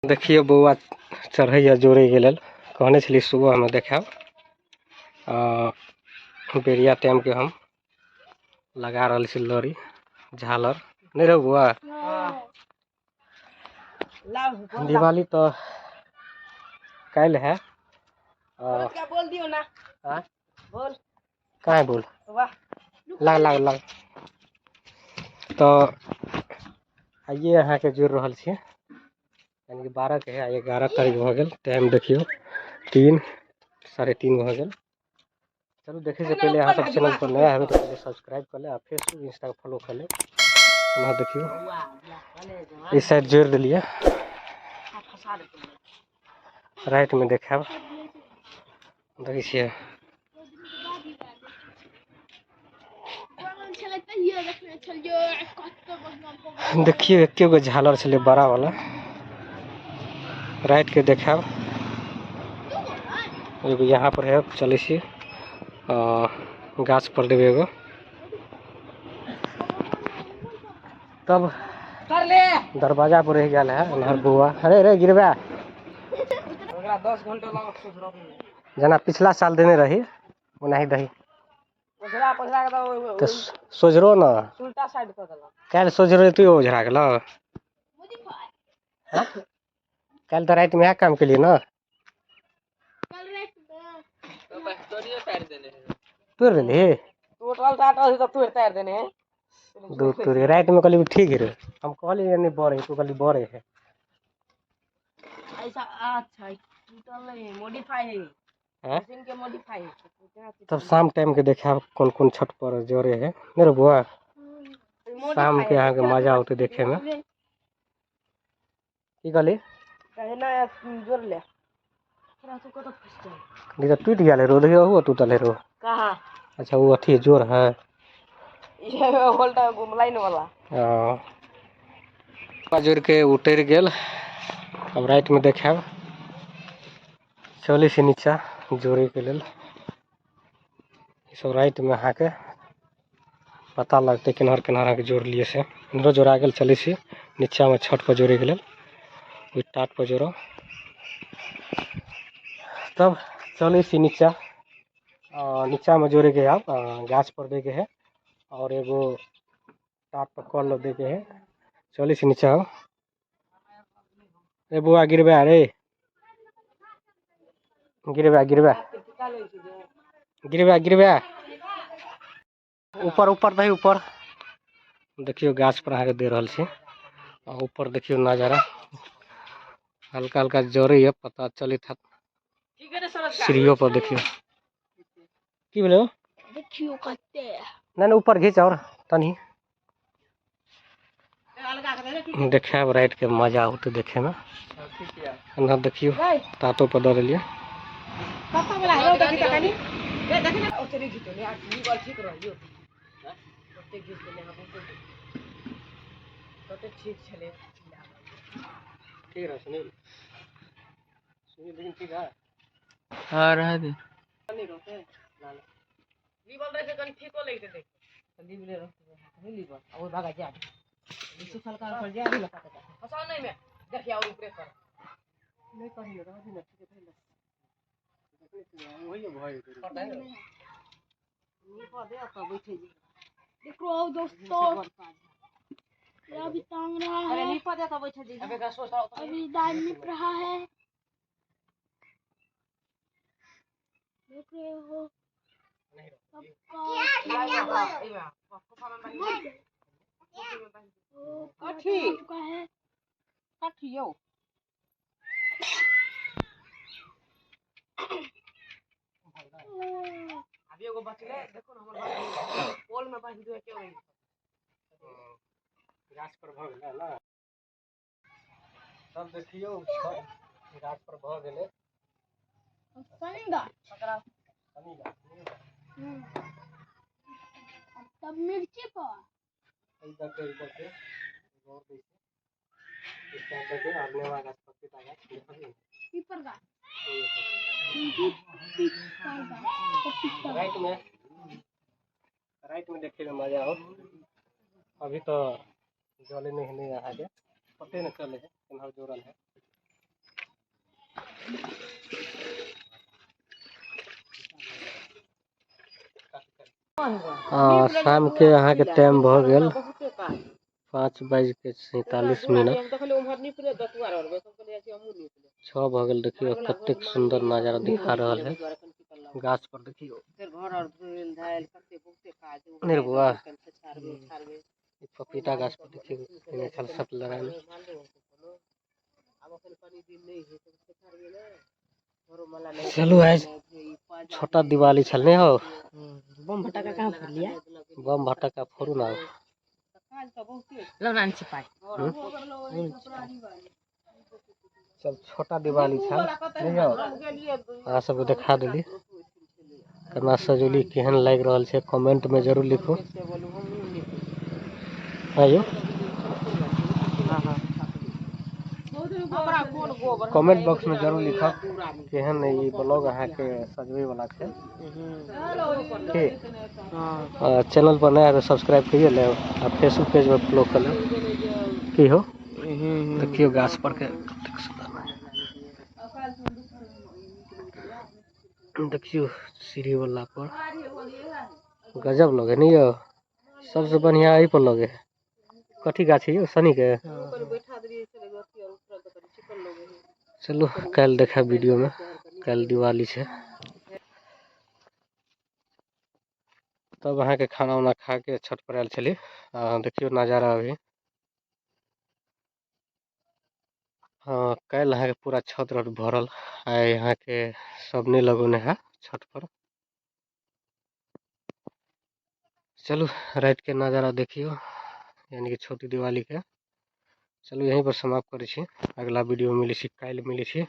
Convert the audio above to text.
देखियौ बौआ चढ़ैया जोड़ैके लेल। कहने छली सुबहमे देखायब। बेरिया टाइमके हम लगा रहल छी लड़ी झालर। नहीं रहो बौआ? दिवाली तो काल्हि है। क्या बोल दियो ना। हाँ? बोल। कहाँ बोल? वाह। लाग लाग लाग। तो आइए अहाँके जोड़ि रहल छी, यानी कि 12 के है, आइ 11 तारीख भऽ गेल। टाइम देखियौ 3 3:30 भऽ गेल। चलू देखै से पहिले अहाँ सब चैनल पर नया हेबै तऽ पहिले सब्सक्राइब कऽ ले आ फेसबुक इंस्टा फॉलो कऽ ले। अहाँ देखियौ ई साइड जोड़ि देलियै, रातिमे देखायब। देखै छियै देखियौ एके गो झालर छलै बड़ा वाला, राति के देखायब। एगो यहाँ पर है, चलै छी गाछ पर देबै एगो। तब दरवाजा पर रहि गेल है एम्हर बौआ। अरे रे गिरबा, 10 घंटा लागत जेना पिछला साल देने रही ओनाही दही। पछरा के तऽ सोझरो न उल्टा साइड कऽ देलक। काल्हि सोझरो तू ओझरा गेल। काल्हि तऽ रातिमे इएह काम केलियै ने। तोड़ि देलही? टोटल टाटल तऽ तोड़ि तारि देने है। दू तोड़ि रातिमे कहली ठीक है रे, हम कहलियै नहि बड़े, तू कहली बड़े है। ऐसा अच्छा टूटल नहीं है, मॉडिफाई है। हैं? मशीन के मॉडिफाई है। तब शाम टाइम के देखाब कौन कौन छत पर जरे है। नहीं रे बुआ, शाम के अहाँके मजा औते देखे में। की कहली? कहना जोड़ ले। थोड़ा तू कतऽ फंस जाए। नहीं तो टूट गेल रो, देखियो ओहो टूटल है रो। कहाँ? अच्छा वो अथी जोर है। ये होल्टा लाइन वाला। हाँ। जोड़ के उतर गेल। अब रात में देखाब। चलै छी नीचा जोड़े के लेल। ई सब राति में अहाँके पता लगतै केनहर केनहर अहाँके जोड़लियै से। इम्हरो जोड़ा गेल। चलै छी नीचामे छत पर जोड़ैके लेल, ओहि टाट पर जोड़ब। तब चलै छी नीचा। नीचामे जोड़ैके है, आब गाछ पर दैके है और एगो टाट पर कल लग दैके है। चलै छी नीचा। ए बौआ गिरबा रे, गिरबा गिरबा गिरबा गिरबा। ऊपर ऊपर दही ऊपर। देखियौ गाछ पर अहाँके दे रहल छी। आ ऊपर देखियौ नजारा हल्का हल्का जरैया, पता चलैत हैत। सीढ़ियो पर देखियौ की भेलै? देखियौ कते। नहि नहि ऊपर घीच और तनी देखायब। राति के मजा औतै देखे में। एना देखियौ तातो पर दऽ देलियै। ठीक रह सुनील, सुनील लेकिन ठीक है। हाँ रह दे। नहीं करियो रह दे ना, ठीक है ना। वही भऽ जेतै। देखो दोस्तों, ये अभी टांग रहा है, अभी दाल निप रहा है। देख रहे हो सबका कथी? चुका है। कथी यौ? अभी एगो बचलै, देखो न हमर पोल में बान्हि दियौ के ओहि। गाछ पर भऽ गेलै ने। तब देखियौ गाछ पर भऽ गेलै। शनि गाछ। शनि गाछ। तब मिर्ची पर। एहि दऽ के, एहि दऽ के, एगो और दै छै। इस साइड दऽ के और नेवा गाछ, पपीता गाछ, देखलियै? पीपर गाछ। पीपर गाछ, पपीता। राति में देखे में मजा आओत। अभी तो जले नहीं है अहाँके, पते नहीं चले है केम्हर जोड़ल है। आ शामके अहाँके टाइम भऽ गेल 5:47। 6 भऽ गेल। देखियौ कतेक सुन्दर नजारा दिखा रहल है गाछ पर। देखियौ निर्बुआ पपीता गाछ पर देखियौ केने छल सत्यनारायण। चलू आज छोटा दिवाली छल नहीं हो। बम फटाका कहाँ फोड़ लिया? बम फटाका फोड़ू ना। लौना छिपाई। चल छोटा दिवाली छल नहीं हो। अहाँ सबके देखा देली केना सजौली, केहन लागि रहल छै कमेंट में जरूर लिखू। आइयो कमेंट बॉक्स में जरूर लिखब केहन ई ब्लॉग अहाँके सजबै वाला छै। ठीक, चैनल पर नया सब्सक्राइब करिए लेब आ फेसबुक पेज पर फॉलो कर लेब। की हो देखियौ गाछ पर के कतेक सुन्दर देखियौ सीढ़ी वाला पर गजब लगे नहीं यौ। सबसे बढ़िया एहि पर लगे है। कथी गाछ है यौ? सनी के। चलू काल्हि देखा वीडियो में, काल्हि दिवाली छै। तब अहाँके खाना उना खा के छत पर आयल छली। देखियौ नजारा अभी। हाँ काल्हि अहाँके पूरा छत रहत भरल। आइ अहाँके सब नहि लगौने है छत पर। चलू राति के नजारा देखियौ यानी कि छोटी दिवाली के। चलू यहीं पर समाप्त करै छी। अगला वीडियो में मिलै छी, काल्हि मिलै छी।